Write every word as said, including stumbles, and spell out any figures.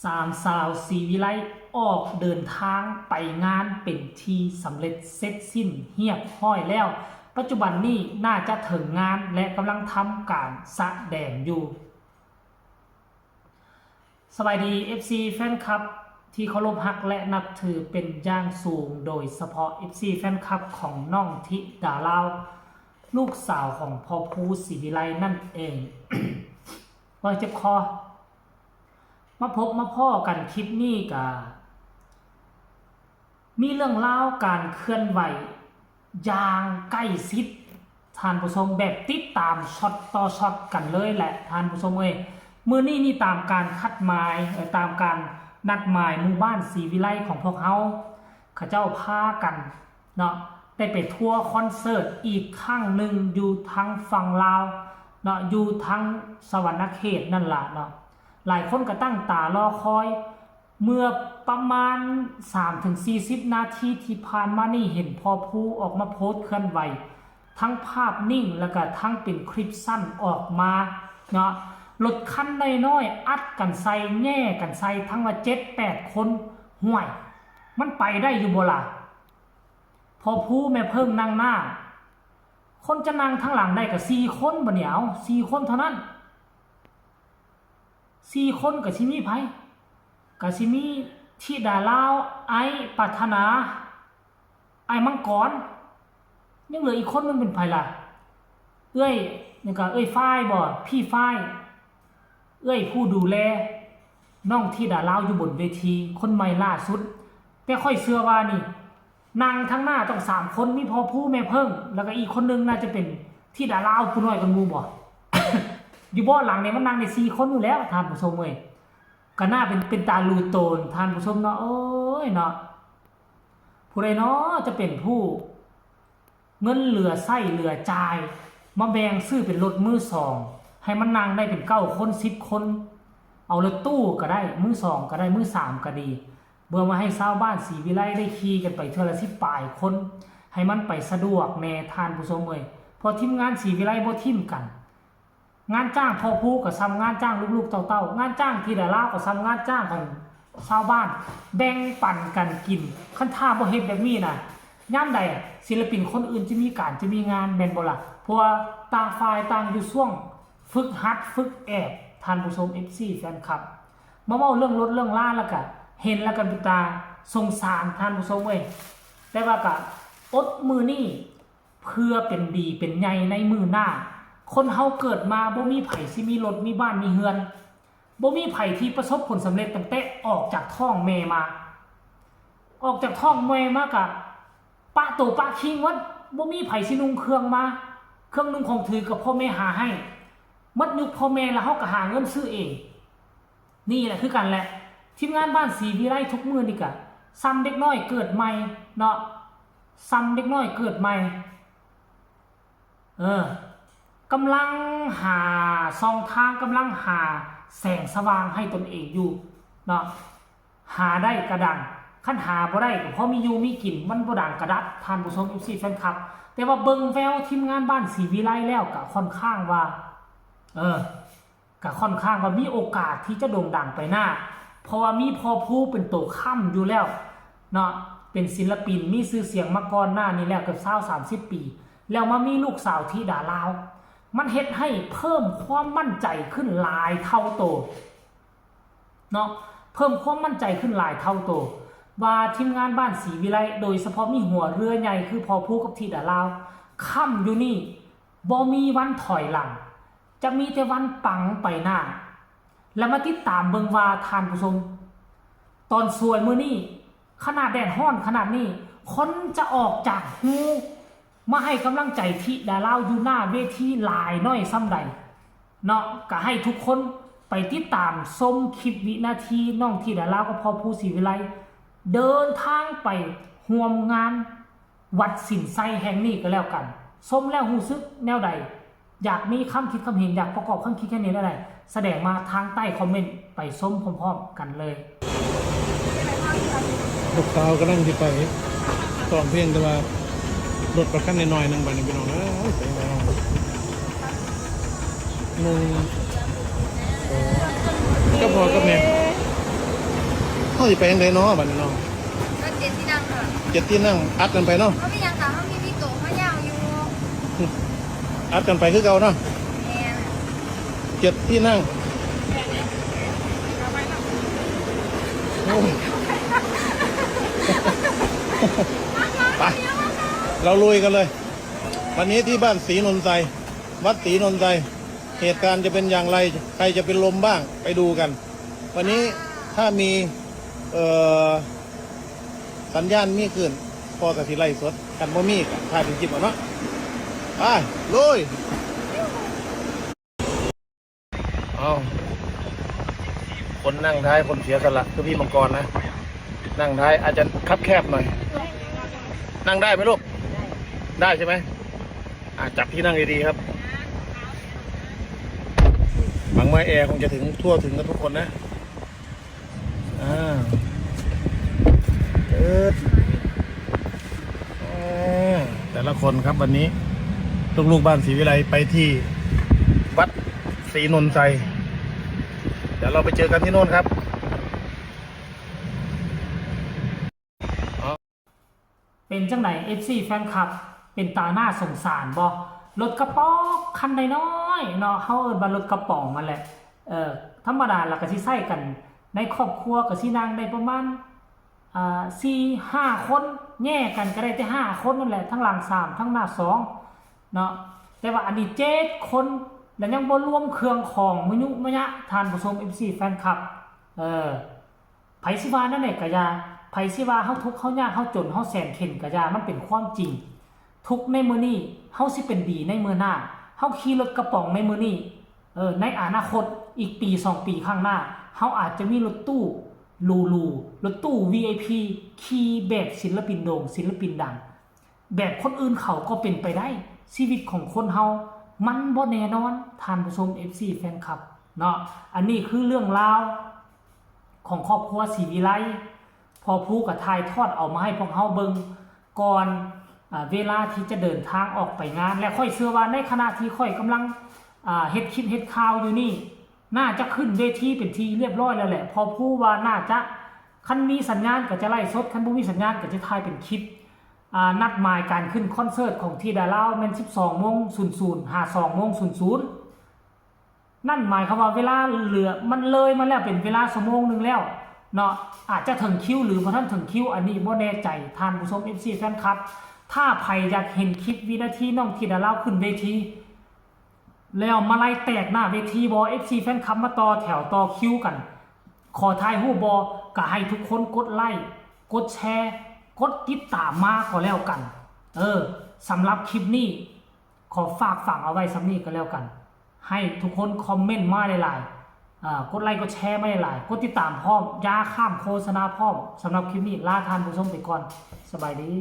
สามสาวศรีวิไลออกเดินทางไปงานเป็นที่สำเร็จเสร็จสิ้นเรียบร้อยแล้ว ปัจจุบันนี้น่าจะถึงงานและกำลังทำการแสดงอยู่ สบายดี เอฟซี แฟนคลับที่เคารพฮักและนับถือเป็นอย่างสูง โดยเฉพาะ เอฟซี แฟนคลับของน้องธิดาลาว ลูกสาวของพ่อภูศรีวิไลนั่นเอง ว่าเจ็บคอ มาพบมาพ้อกันคลิปนี้กะ มีเรื่องราวการเคลื่อนไหวอย่างใกล้ชิด ท่านผู้ชม แบบติดตามช็อตต่อช็อตกันเลยแหละ ท่านผู้ชมเอ้ย มื้อนี้นี่ตามการคัดหมาย เอ่อ ตามการนัดหมายหมู่บ้านศรีวิไลของพวกเฮา เขาเจ้าพากันเนาะ ได้ไปทัวร์คอนเสิร์ตอีกครั้งหนึ่งอยู่ทางฝั่งลาวเนาะ อยู่ทางสะหวันนะเขตนั่นล่ะเนาะ หลายคนก็ตั้งตารอคอย เมื่อประมาณ สามสิบถึงสี่สิบ นาทีที่ผ่านมานี่ เห็นพ่อภูออกมาโพสต์เคลื่อนไหว ทั้งภาพนิ่งแล้วก็ทั้งเป็นคลิปสั้นออกมาเนาะ รถคันน้อยๆ อัดกันใส่ แย่กันใส่ ทั้งว่าเจ็ดแปดคน ห่วย มันไปได้อยู่บ่ล่ะ พ่อภูแม่เพิ่งนั่งหน้า คนจะนั่งทางหลังได้ก็สี่คนบ่เนี่ย เอา สี่คนเท่านั้น สี่คนก็สิมีไผ ก็สิมีธิดาลาว ไอ้ปรารถนา ไอ้มังกร ยังเหลืออีกคนหนึ่งเป็นไผล่ะ เอื้อย นี่ก็เอื้อยฝ้ายบ่ พี่ฝ้าย เอื้อยผู้ดูแลน้องธิดาลาวอยู่บนเวที คนใหม่ล่าสุด แต่ข้อยเชื่อว่านี่ นั่งทางหน้าต้องสามคน มีพ่อภูแม่เพิ่ง แล้วก็อีกคนหนึ่งน่าจะเป็นธิดาลาวผู้น้อยกว่าหมู่บ่ อยู่เบาะหลังเนี่ยมันนั่งได้สี่คนอยู่แล้ว ท่านผู้ชมเอ้ย ก็น่าเป็น เป็นตาลูโตน ท่านผู้ชมเนาะ โอ้ยเนาะ ผู้ใดเนาะจะเป็นผู้ เงินเหลือใช้เหลือจ่าย มาแบ่งซื้อเป็นรถมือสอง ให้มันนั่งได้เป็นเก้าคน สิบคน เอารถตู้ก็ได้ มือสองก็ได้ มือสามก็ดี เพื่อมาให้ชาวบ้านศรีวิไลได้ขี่กันไปเทื่อละสิบปลายคน ให้มันไปสะดวกแน่ ท่านผู้ชมเอ้ย เพราะทีมงานศรีวิไลบ่ทิ่มกัน งานจ้างพ่อภูก็ส่ำงานจ้างลูกๆเต้าๆ งานจ้างธิดาลาวก็ส่ำงานจ้างของชาวบ้าน แบ่งปันกันกิน คันถ้าบ่เฮ็ดแบบนี้นะ ยามใดศิลปินคนอื่นจะมีการจะมีงาน แม่นบ่ล่ะ เพราะว่าต่างฝ่ายต่างอยู่ช่วงฝึกหัดฝึกแอบ ท่านผู้ชม เอฟซี แฟนคลับ มาเว้าเรื่องรถเรื่องลาแล้วก็เห็นแล้วก็เป็นตาสงสาร ท่านผู้ชมเอ้ย แต่ว่าก็อดมื้อนี้ เพื่อเป็นดีเป็นใหญ่ในมื้อหน้า คนเฮาเกิดมาบ่มีไผสิมีรถมีบ้านมีเฮือน บ่มีไผที่ประสบผลสำเร็จตั้งแต่ออกจากท้องแม่มา ออกจากท้องแม่มากะปะโตปะคิงหมด บ่มีไผสินุ่งเครื่องมา เครื่องนุ่งของถือกับพ่อแม่หาให้ หมดยุคพ่อแม่แล้วเฮาก็หาเงินซื้อเอง นี่แหละคือกันแหละ ทีมงานบ้านศรีวิไลทุกมื้อนี่กะส่ำเด็กน้อยเกิดใหม่เนาะ ส่ำเด็กน้อยเกิดใหม่ เออ กำลังหาช่องทาง กำลังหาแสงสว่างให้ตนเองอยู่เนาะ หาได้กะดัง คันหาบ่ได้ก็พอมีอยู่มีกิน มันบ่ดังกะดับ ท่านผู้ชม เอฟซี แฟนคลับ แต่ว่าเบิ่งแววทีมงานบ้านศรีวิไลแล้วก็ค่อนข้างว่า เออ ก็ค่อนข้างว่ามีโอกาสที่จะโด่งดังไปหน้า เพราะว่ามีพ่อภูเป็นตัวค้ำอยู่แล้วเนาะ เป็นศิลปินมีชื่อเสียงมาก่อนหน้านี้แล้วเกือบซาว สามสิบ ปี แล้วมามีลูกสาวธิดาลาว มันเฮ็ดให้เพิ่มความมั่นใจขึ้นหลายเท่าโตเนาะ เพิ่มความมั่นใจขึ้นหลายเท่าโต ว่าทีมงานบ้านศรีวิไล โดยเฉพาะมีหัวเรือใหญ่คือพ่อภูกับธิดาลาว ค้ำอยู่นี่ บ่มีวันถอยหลัง จะมีแต่วันปังไปหน้า แล้วมาติดตามเบิ่งว่า ท่านผู้ชม ตอนสวยมื้อนี้ ขนาดแดดฮ้อนขนาดนี้ คนจะออกจากฮูมาให้กำลังใจธิดาลาวอยู่หน้าเวทีหลายน้อยส่ำใด เนาะ ก็ให้ทุกคนไปติดตามชมคลิปวินาทีน้องธิดาลาวกับพ่อภูศรีวิไล เดินทางไปร่วมงานวัดสินไซแห่งนี้ก็แล้วกัน ชมแล้วรู้สึกแนวใด อยากมีคำคิดคำเห็น อยากประกอบคำคิดคำเห็นแนวใด แสดงมาทางใต้คอมเมนต์ ไปชมพร้อมๆกันเลย ลูกสาวกำลังสิไปร้องเพลง แต่ว่ารถประคันน้อยๆหนึ่ง บัดนี้พี่น้องเอ้ย ไปแล้ว หนึ่ง สอง กับพ่อกับแม่ เฮาสิไปจั่งใด๋เนาะบัดนี้เนาะ ก็เจ็ดที่นั่งค่ะ เจ็ดที่นั่งอัดกันไปเนาะ เขาไม่ยังค่ะเขามีมีโต๊ะเขายาวอยู่ อัดกันไปคือเก่าเนาะ แม่น เจ็ดที่นั่ง โอ้ย ไป เราลุยกันเลย วันนี้ที่บ้านศรีนนไทย วัดศรีนนไทย เหตุการณ์จะเป็นอย่างไร ใครจะเป็นลมบ้าง ไปดูกัน วันนี้ถ้ามี เอ่อ สัญญาณมีขึ้น พ่อก็สิไลฟ์สด คันบ่มีก็ถ่ายเป็นคลิปเอาเนาะ ไป ลุย เอา คนนั่งท้าย คนเสียสละ คือพี่มังกรนะ นั่งท้ายอาจจะคับแคบหน่อย นั่งได้ไหมลูก ได้ใช่ไหม อ่า จับที่นั่งดีๆครับ หวังว่าแอร์คงจะถึงทั่วถึงกันทุกคนนะ อ่า เอิด อ่า แต่ละคนครับวันนี้ ลูกๆบ้านศรีวิไลไปที่วัดศรีนนไทย เดี๋ยวเราไปเจอกันที่โน่นครับ เป็นจั่งใด๋ เอฟซี แฟนคลับ เป็นตาน่าสงสารบ่ รถกระป๋องคันน้อยๆเนาะ เฮาเอิ้นว่ารถกระป๋องนั่นแหละ เอ่อ ธรรมดาแล้วก็สิใช้กัน ในครอบครัวก็สินั่งได้ประมาณ อ่า สี่ห้า คน แย่กันก็ได้แต่ห้า คนนั่นแหละ ทั้งหลังสาม ทั้งหน้าสองเนาะ แต่ว่าอันนี้เจ็ด คน แล้วยังบ่รวมเครื่องของมะยุมะยะ ท่านผู้ชม เอฟซี แฟนคลับ เออ ไผสิว่าแนวใด๋ก็อย่า ไผสิว่าเฮาทุกข์เฮายากเฮาจนเฮาแสนเข็ญก็อย่า มันเป็นความจริง ทุกข์ในมื้อนี้ เฮาสิเป็นดีในมื้อหน้า เฮาขี่รถกระป๋องในมื้อนี้ เออ ในอนาคตอีกปีสองปีข้างหน้า เฮาอาจจะมีรถตู้หรูๆ รถตู้ วีไอพี ขี่แบบศิลปินโด่ง ศิลปินดัง แบบคนอื่นเขาก็เป็นไปได้ ชีวิตของคนเฮามันบ่แน่นอน ท่านผู้ชม เอฟซี แฟนคลับ เนาะ อันนี้คือเรื่องราวของครอบครัวศรีวิไล พ่อภูก็ถ่ายทอดเอามาให้พวกเฮาเบิ่งก่อน อ่า เวลาที่จะเดินทางออกไปงาน และข้อยเชื่อว่าในขณะที่ข้อยกำลัง อ่า เฮ็ดคลิปเฮ็ดข่าวอยู่นี่ น่าจะขึ้นเวทีเป็นที่เรียบร้อยแล้วแหละ พ่อภูว่าน่าจะ คันมีสัญญาณก็จะไลฟ์สด คันบ่มีสัญญาณก็จะถ่ายเป็นคลิป อ่า นัดหมายการขึ้นคอนเสิร์ตของธิดาลาวแม่น สิบสองโมงศูนย์ศูนย์ หา สองโมงศูนย์ศูนย์ นั่นหมายความว่าเวลาเหลือ มันเลยมาแล้วเป็นเวลาชั่วโมงหนึ่งแล้วเนาะ อาจจะถึงคิวหรือบ่ทันถึงคิว อันนี้บ่แน่ใจ ท่านผู้ชม เอฟซี แฟนคลับ ถ้าไผอยากเห็นคลิปวินาทีน้องธิดาลาวขึ้นเวที แล้วมาลัยแตกหน้าเวทีบ่ เอฟซี แฟนคลับ มาต่อแถวต่อคิวกัน ขอถ่ายรูปบ่ ก็ให้ทุกคนกดไลค์ กดแชร์ กดติดตามมาก็แล้วกัน เออ สำหรับคลิปนี้ ขอฝากฝังเอาไว้ส่ำนี้ก็แล้วกัน ให้ทุกคนคอมเมนต์มาหลายๆ อ่า กดไลค์กดแชร์มาหลายๆ กดติดตามพร้อม อย่าข้ามโฆษณาพร้อม สำหรับคลิปนี้ลาท่านผู้ชมไปก่อน สบายดี